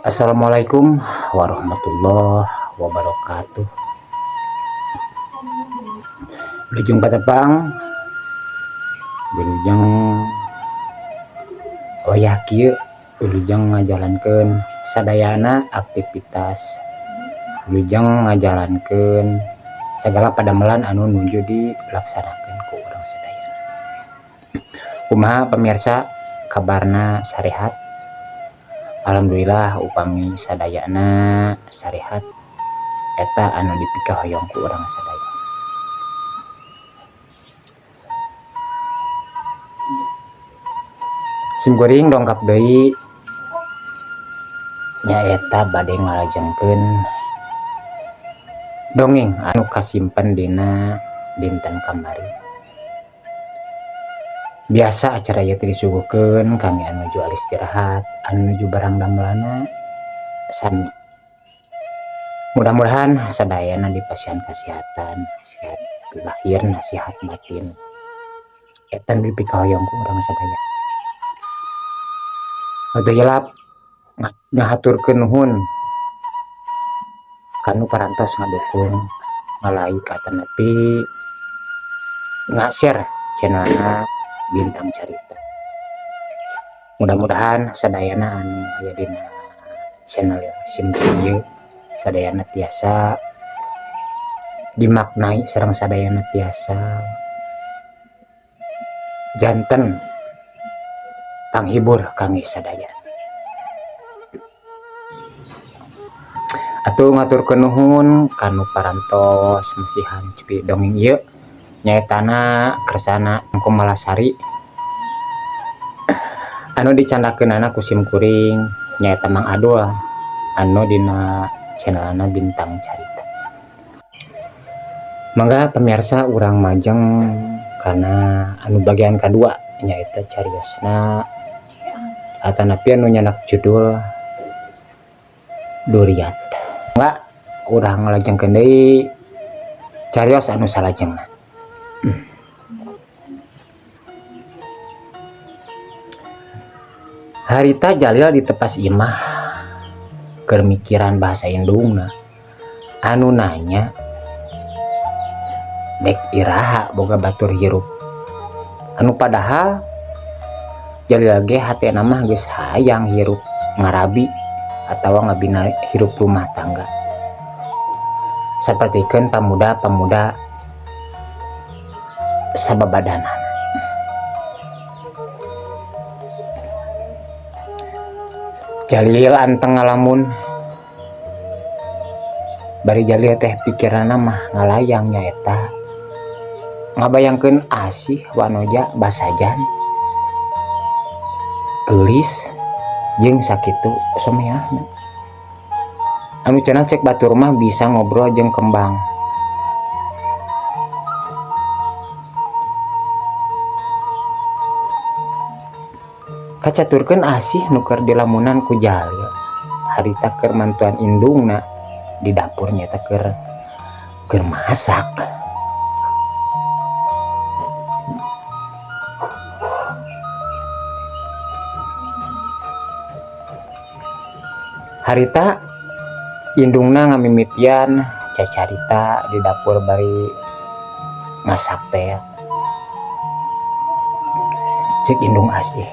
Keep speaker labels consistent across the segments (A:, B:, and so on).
A: Assalamualaikum warahmatullahi wabarakatuh. Wilujeng patepang, wilujeng wayah kieu, wilujeng ngajalankeun sadayana aktivitas, wilujeng ngajalankeun sagala padamelan anu nuju dilaksanakeun ku urang sadayana. Kumaha pamirsa kabarna, sarehat? Alhamdulillah upami sadayana sarehat, eta anu dipikahoyong ku urang sadaya. Simkuring dongkap deui nyaeta bade ngalajengkeun dongeng anu kasimpen dina dinten kamari. Biasa acara ieu teh disuguhkeun kangge anu nuju istirahat, anu nuju barang damelana sami. Mudah-mudahan sadayana dipasihan kesehatan, sehat lahir, sehat batin. Eta nu dipikahoyong ku urang sadaya. Teu hilap ngahaturkeun nuhun kanu parantos ngadukung, ngalike, atanapi nga-share channelna Bintang Carita. Mudah-mudahan sadayana anu aya dina channel simkuring ieu sadayana tiasa dimaknai sareng sadayana tiasa janten panghibur kangge sadaya. Atuh ngaturkeun nuhun kanu parantos masihan cupi dongeng ieu, nyaetana Kersana Kumalasari anu dicandakeunana ku simkuring, nyaeta Mang Adul anu dina channelna Bintang Carita. Mangga pemirsa, urang majeng kana anu bagian kedua, nyaeta cariosna atanapi anu nyanak judul Duriat. Mangga urang ngalajengkeun deui carios anu salajengna. Harita Jalil di tepas imah keur mikiran bahasa indungna anu nanya dek iraha boga batur hirup, anu padahal Jalil ge hatena mah geus hayang hirup ngarabi atawa ngabina hirup rumah tangga sapertikeun pamuda-pamuda sababadanan. Jalil anteng ngalamun, bari Jalil teh pikiranna mah ngalayang, nyaeta ngabayangkeun Asih wanoja basajan, geulis jeung sakitu someahna, anu cenah cek batur mah bisa ngobrol jeung kembang. Kacaturkeun Asih nu keur dilamunan ku Jalil harita keur mantuan indungna di dapur, nyaeta keur keur masak. Harita indungna ngamimitian cacarita di dapur bari masak teh. Cek indung Asih,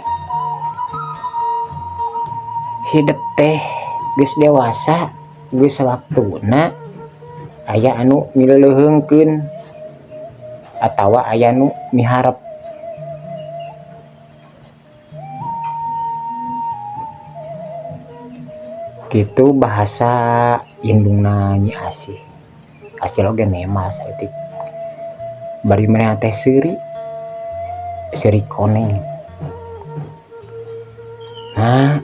A: "Hidep teh geus dewasa, geus waktuna aya anu mileuheungkeun atawa aya nu miharep." Gitu bahasa indungna Nyi Asih. Asih oge nemal saeutik bari manehna teh seuri seuri koneng. Nah,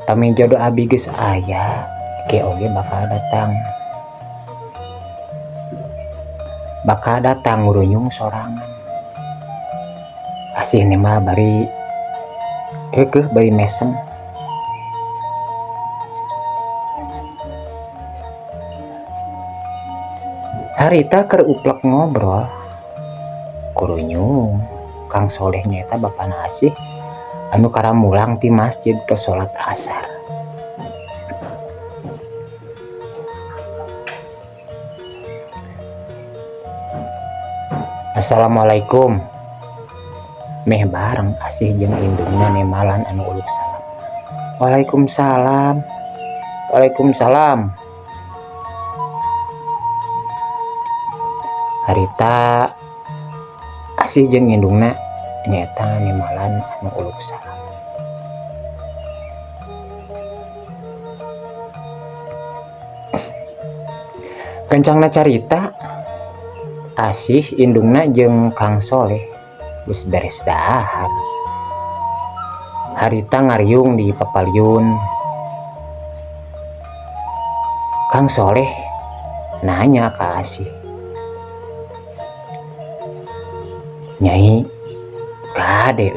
A: pami jodoh abi geus aya ke oge bakal datang, bakal datang ngurunyung sorangan. Asih nemal bari keukeuh, bari mesem. Harita keur uplek ngobrol, kurunyung Kang Soleh, nyaeta bapana Asih, anu karamulang ti masjid ke salat asar. Assalamualaikum. Meh bareng Asih jeung indungna nemalan anu uluk salam. Waalaikumsalam. Waalaikumsalam. Harita Asih jeung indungna nyaeta nemalan anu uluk salam. Kencangna carita Asih indungna jeung Kang Soleh geus beres dahar. Harita ngariung di papaliun. Kang Soleh nanya ka Asih, Nyai, kade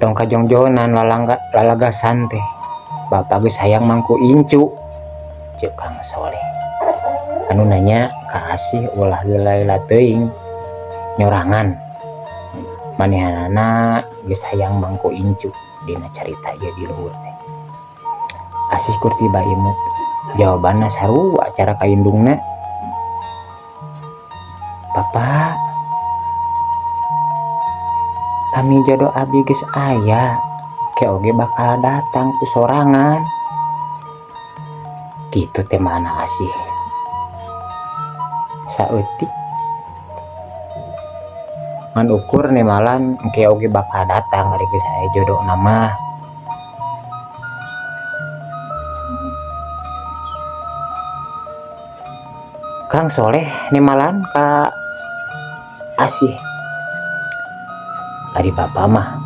A: tong kajongjonan lalagasan teh. Bapak geus hayang mangku incu, ceuk Kang Soleh. Anu nanya ka Asih ulah lila-lila teuing nyorangan. Manehanana geus hayang mangku incu dina carita ieu di luhur teh. Asih kur tiba imut, jawabanna sarua cara ka indungna. Papa, pami jodoh abi geus aya, ke oge bakal datang ku sorangan. Kitu teh mana Asih. Saeutik ngan ukur nemalan engke oge bakal datang ari geus aya jodohna mah. Kang Soleh nemalan ka Asih. Ari bapa mah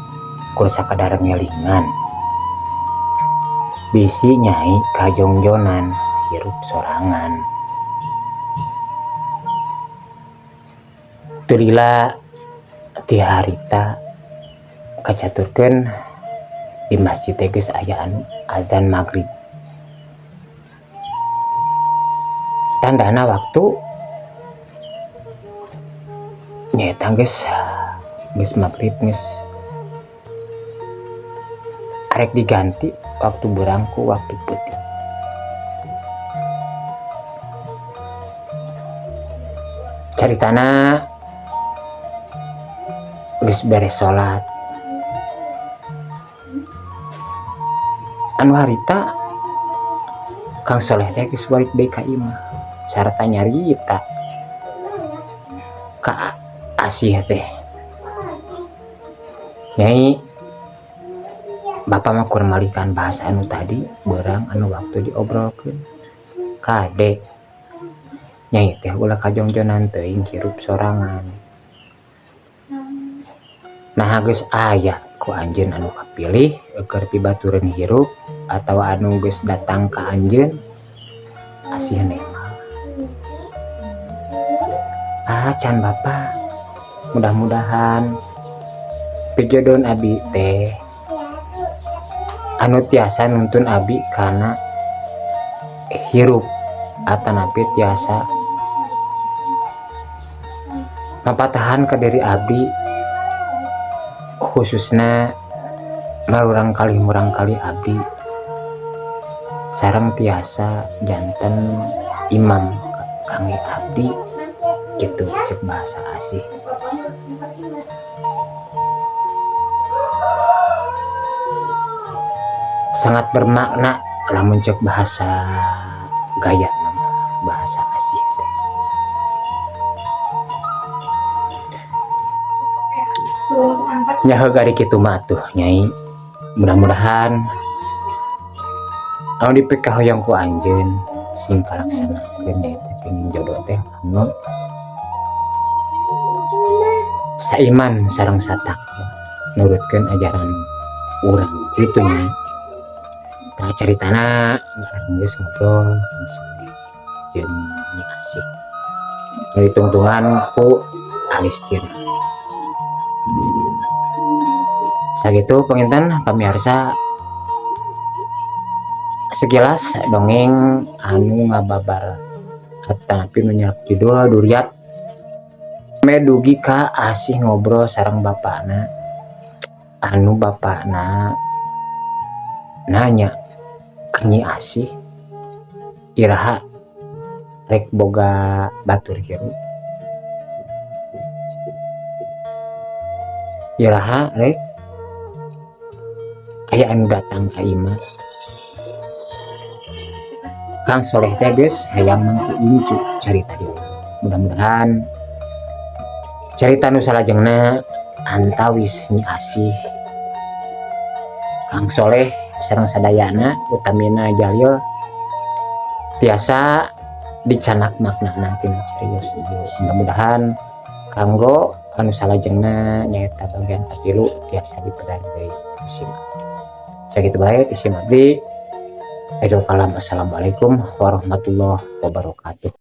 A: kur sakadar ngelingan. Bisi nyai kajongjonan hirup sorangan. Teu lila ti harita kacaturkeun di masjid teh geus aya anu azan maghrib. Tandana waktu nyaeta geus maghrib geus arek diganti waktu berang ku waktu peuting. Caritana geus beres salat. Anu harita Kang Soleh teh geus balik deui ka imah sarta nyarita ka Asih teh. Nyai, bapa mah kur malikan bahasa anu tadi beurang anu waktu diobrolkeun. Kade nyai teh ulah kajongjonan teuing hirup sorangan. Nah geus aya ku anjeun anu kapilih keur pibatureun hirup atawa anu geus datang ka anjeun Asih nemal. Ah can bapa, mudah-mudahan pijodon abi teh anu tiasa nuntun abi kana hirup atanapi tiasa mapatahan ka diri abdi khususna marurang kali murang kali abdi sareng tiasa janten imam kangge abdi gitu cek bahasa Asih. Sangat bermakna lamun cek bahasa gaya nama bahasa Asih teh. Nyaho gari kitu mah atuh nyai. Mudah-mudahan anu dipikahoyong ku anjeun sing kalaksanakeun nyaeta pingin jodoh teh anu saiman sareng satakwa nurutkeun ajaran urang kitu nya. Tah caritana geus ngobrol langsung jeung Nyi Asih. Nu ditungtungan ku Alistir. Sakitu panginten pamirsa sekilas dongeng anu ngababar atanapi nu nyelak judul Duriat. Medugi ka Asih ngobrol sareng bapakna anu bapakna nanya ke Nyi Asih iraha rek boga batur hirup. Iraha rek aya anu datang ka imah Kang Soleh teh geus hayang mangku incu carita di. Mudah-mudahan carita nu salajengna antawis Nyi Asih, Kang Soleh sareng sadayana, utamina Jalil, tiasa dicandak maknana tina carios ieu. Mudah-mudahan kanggo anu salajengna nyaeta bagian katilu tiasa dipedar deui ku sim abdi. Sakitu bae ti sim abdi. Akhirul kalam, assalamualaikum warahmatullahi wabarakatuh.